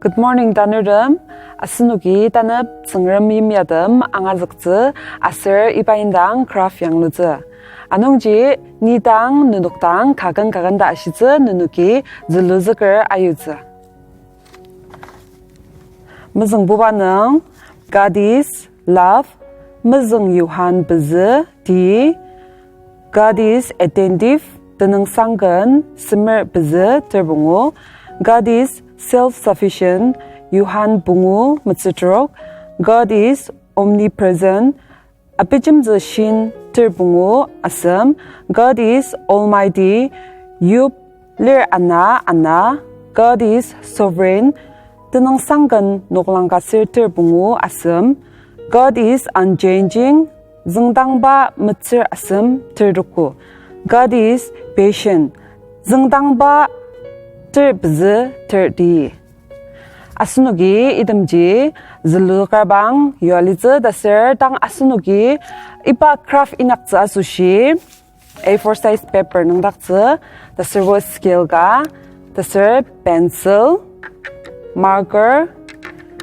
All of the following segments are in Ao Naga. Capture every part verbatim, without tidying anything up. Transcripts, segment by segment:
Good morning, tanurtem. Asenoki tanep Tsüngrem yimyatem angazüktsü aser iba indang craft yanglutsü. Anungji ni dang nenok dang kaken kaken ta ashitsü nenoki züluzüker ayutsü. Mezüngbuba nung, God is love, mezüng Johan pezü ti, God is attentive, tenüngsang ken semer pezü ter pungu, God is self-sufficient, Johan pungu metsütrok, God is omnipresent, abijemtsü shin ter pungu asem, God is almighty, Job lir ana ana, God is sovereign, tenüngsang ken noklang ka ser ter pungu asem, God is unchanging, züngdangba metsür asem ter tuku, God is patient, züngdangba ter pezü ter ti. Asenoki itemji züluker bang yua litsü ta ser, tang asenoki iba craft inyaktsü asoshi A four size paper nüngdaktsü, ta serbo scale ka, ta ser pencil, marker,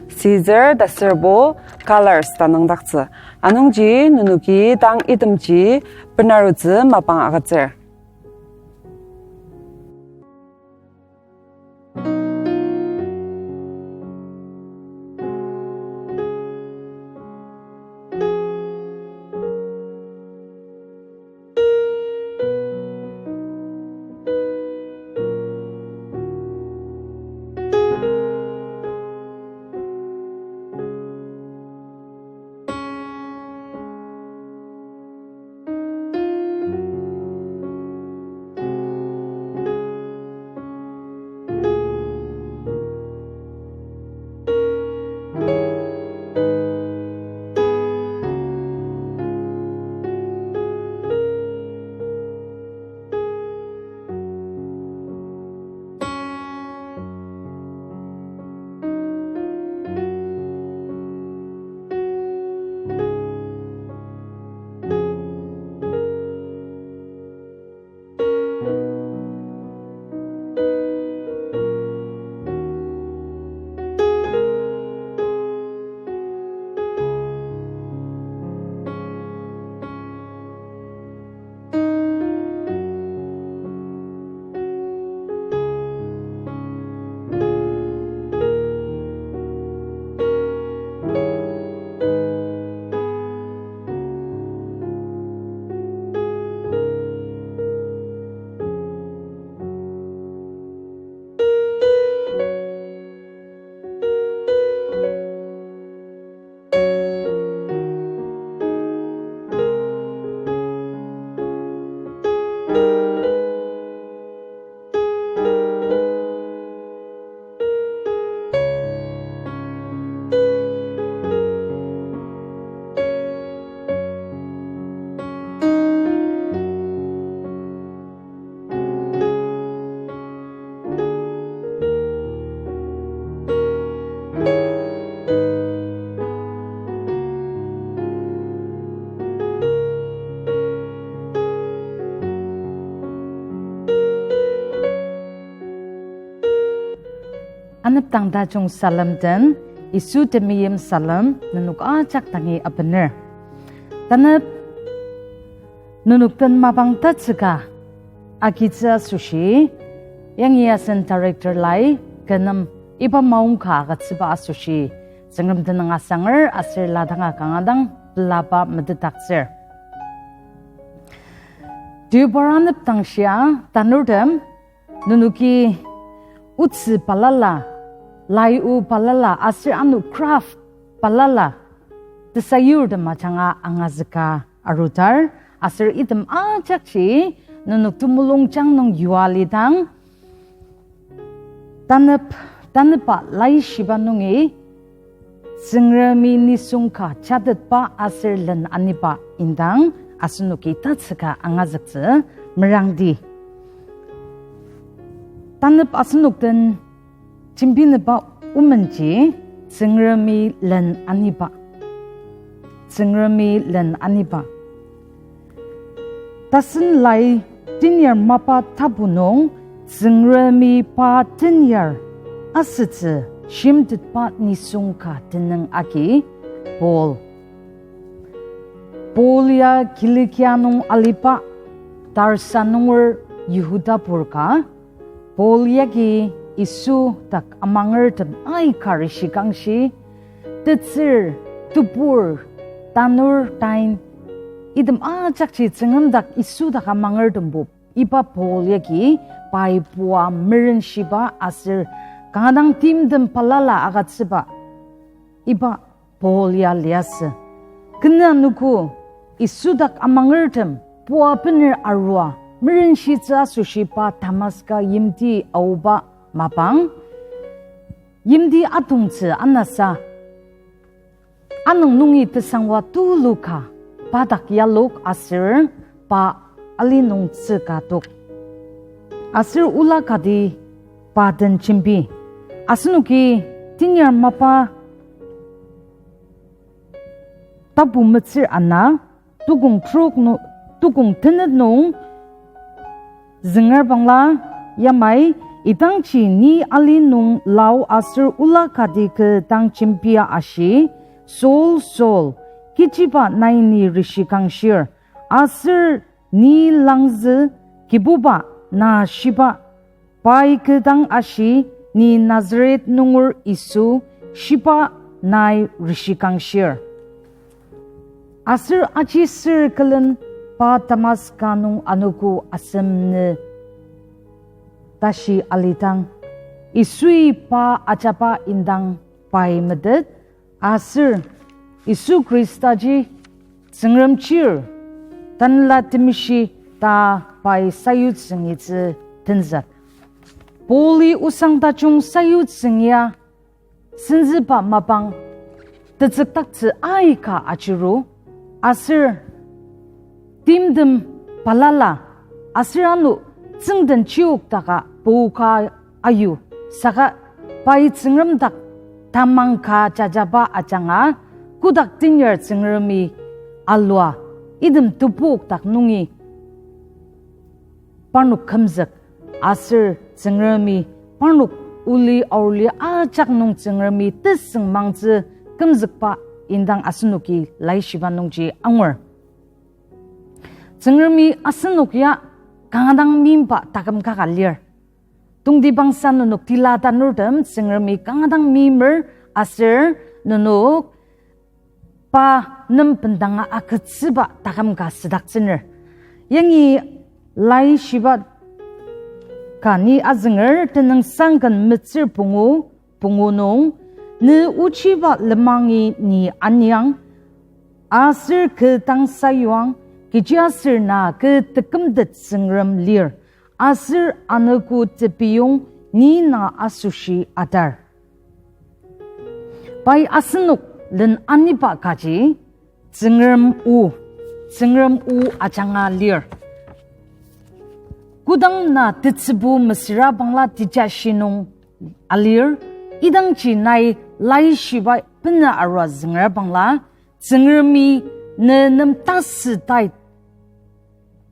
scissor, ta serbo colors ta nüngdaktsü. Anungji nenoki tang itemji benarutsü mapang agütsür. Anepdang tajung salem den, Yisu temeim salem nenok ajak dangi abener. Tanep nenok den mapang tatsüka agitsü asoshi, yangi asen director lai kü nem iba maongka agütsüba asoshi, Tsüngrem tenüng asanger aser ladanga kanga dang pelaba metetdaktsür. Deobar anepdang shia, tanurtem, nenoki otsü balala, lai o balala, aser ano craft balala tesayurtem ajanga angazüka arudar, aser item ajakji nenok temulungjang nung yua lidang, tanep, tanepa laishiba nungi Tsüngremi nisung ka jatetba aser len aniba indang asenoki tatsüka angazüktsü merangdi. Tanep asenok den jembineba omenji Tsüngremi len aniba. Tsüngremi len aniba. Tasen lai tenyar mapa tapu nung Tsüngremi pa tenyar asütsü shimtetba nisung ka tenüng agi Paul. Paul ya Kilikia nung aliba, Tarsa nunger Yihuda pur ka, Paul yagi Yisu dak amangertem aika rishikangshi, tetsür, tebur, tanur, tain, item ajakji Tsüngrem dak Yisu dak amangertembo iba Paul yagi pai pua merenshiba aser kanga dang timtem balala agütsüba iba Paul ya liasü. Kena anogo Yisu dak amangertem pua bener arua merenshitsü asoshi pa Damaska yimti aoba mapang, yimti atongtsü anasa, anüng nungi tesangwa tulu ka pa dak yalok aser pa ali nung tsüka tok. Aser ola kati pa den jembi. Asenoki tenyar mapa tapu metsür ana, tukong trok nu-, tukong tenet nung zünger bangla, yamai idangji ni ali nung lao aser ola kati kü dang jembia ashi, Saul, Saul, kechiba nai ni rishikangshir? Aser ni langzü Kibuba na shiba. Pai kü dang ashi, ni Nazaret nunger Yisu, shiba nai rishikangshir. Aser aji sür külen pa Damaska nung anogo asem nü tashi alidang, Yisui pa ajaba indang pai metet, aser Yisu Khristaji Tsüngrem chir, Tanela Temeshi ta pai sayutsüngitsü tenzük. Pauli osang tajung sayutsüngia senzüba mapang tetsükdaktsü aika achiru, aser timtem balala, aser ano tsüngden chiokdaka puka ayu, saka pai Tsüngrem dak tamang ka jajaba ajanga, kodak tenyar Tsüngremi alua, item tepok dak nungi parnok kümzük, aser Tsüngremi parnok oli aorli ajak nung Tsüngremi tesüngmangtsü kümzükba indang asenoki laishiba nungji angur. Tsüngremi asenok ya kanga dang meimba taküm kaka lir. Tongtibangsa nenok tila tanurtem Tsüngremi kanga dang meimer aser nenok pa nem bendanga agütsüba taküm ka südaktsüner. Yangi laishiba ka ni azünger Tenüngsang ken metsür pungu, pungu nung, ne ochiba lemangi ni aniang, aser kü dang sayuang, kechiaser na kü tekümtet Tsüngrem lir, aser anogo tepiyong ni na asoshi atar. Pai asenok len aniba kaji, Tsüngrem o, Tsüngrem o ajanga lir. Kodang na tetsübu mesüra bangla tejashi nung alir, idangji nai laishiba bena arua zünger bangla, Tsüngremi ne nem tasü tai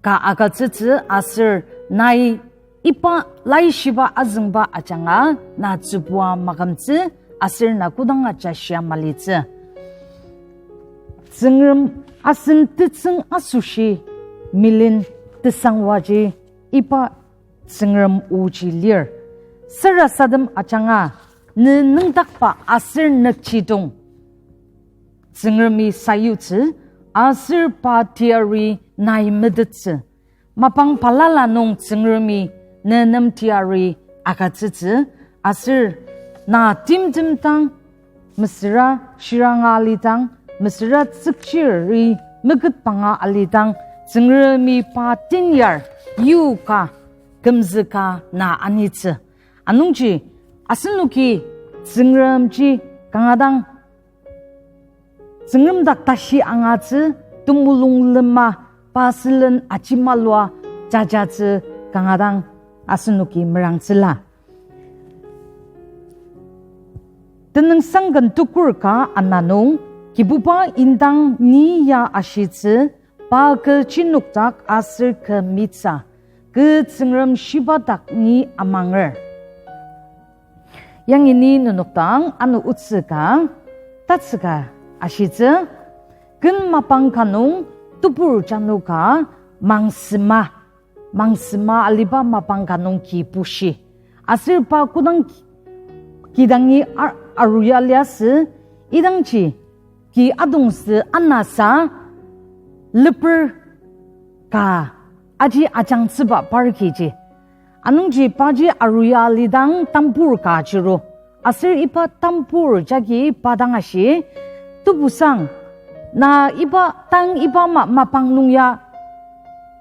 ka agütsütsü aser nai iba laishiba azüngba ajanga na tsübua makümtsü aser na kodanga jashia malitsü. Tsüngrem asen tetsüng asoshi milen tesangwaji iba Tsüngrem oji lir. Sarasadem ajanga ne nüngdakba aser nükjidong Tsüngremi sayutsü, aser pa teyari nai metettsü. Mapang balala nung Tsüngremi ne nem teyari agütsütsü, aser na timtem dang mesüra shiranga alidang, mesüra tsükchiri meketbanga alidang, Tsüngremi pa tenyar yuka kümzüka na anitsü. Anungji, asenoki Tsüngremji kanga dang Tsüngrem dak tashi angatsü, temulung lema pa sülen ajimalua jajatsü kanga dang asenoki merangtsüla. Tenüngsang ken tukur ka ana nung, Kibuba indang ni ya ashitsü, pa kü chinukdak aser kü mitsa, kü Tsüngrem shibadak ni amanger. Yangi ni nenok dang ano otsü ka, tatsüka ashitsü, ken mapang ka nung tebur jano ka mangsema, mangsema aliba mapang ka nung ki bushi. Aser pa kodang ki, kidangi ar-, aruya liasü, idangji ki adongtsü anasa leper ka aji ajangtsüba par kiji. Anungji paji aruya alidang tambur ka jiro. Aser iba tambur jagi pa dang ashi, Tebusang, na iba tang iba ma-, mapang nung ya,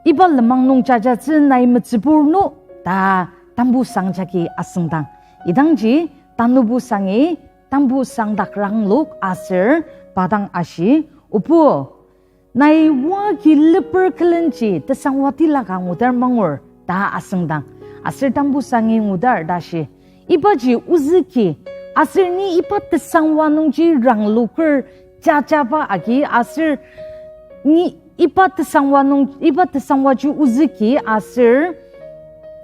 iba lenmang nung jajatsü nai metsübur no, ta tambusang jagi asüngdang. Idangji tanubusangi tambusang dak ranglok aser pa dang ashi, Obo, nai wa ki leper külenji tesangwa tila ka ngudar mangur, ta asüngdang. Aser tambusangi ngudar ta shi, Ibaji ozüki, aser ni iba tesangwa nungji rangloker jajaba agi, aser ni iba tesangwa nung, iba tesangwaji ozüki aser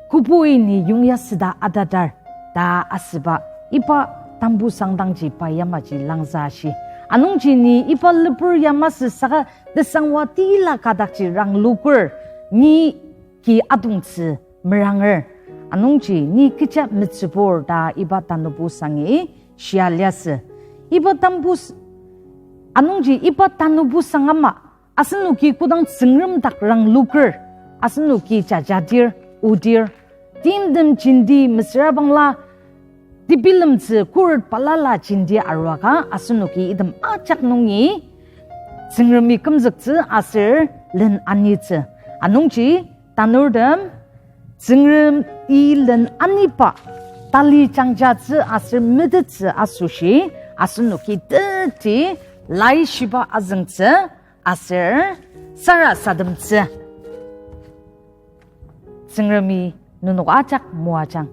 kobui ni yongya süda atadar, ta asüba iba tambusang dangji pa yamaji langzü ashi. Anungji ni iba leper yamasü saka tesangwa tila kadakji rangloker, ni ki adongtsü meranger. Anungji ni kecha metsübur ta iba tanubusangi shia liasü. Iba tambus-, anungji iba tanubusang ama, asenoki kodang Tsüngrem dak rangloker, asenoki jajadir, odir, timtem jenti mesüra bangla, tebilemtsü khuret balala jenti aruaka asenoki item ajak nungi Tsüngremi kümzüktsü aser len anitsü. Anungji tanurtem Tsüngremi len aniba tali jangjatsü aser metettsü asoshi asenoki teti laishiba azüngtsü aser sarasademtsü. Tsüngremi nenok ajak moajang.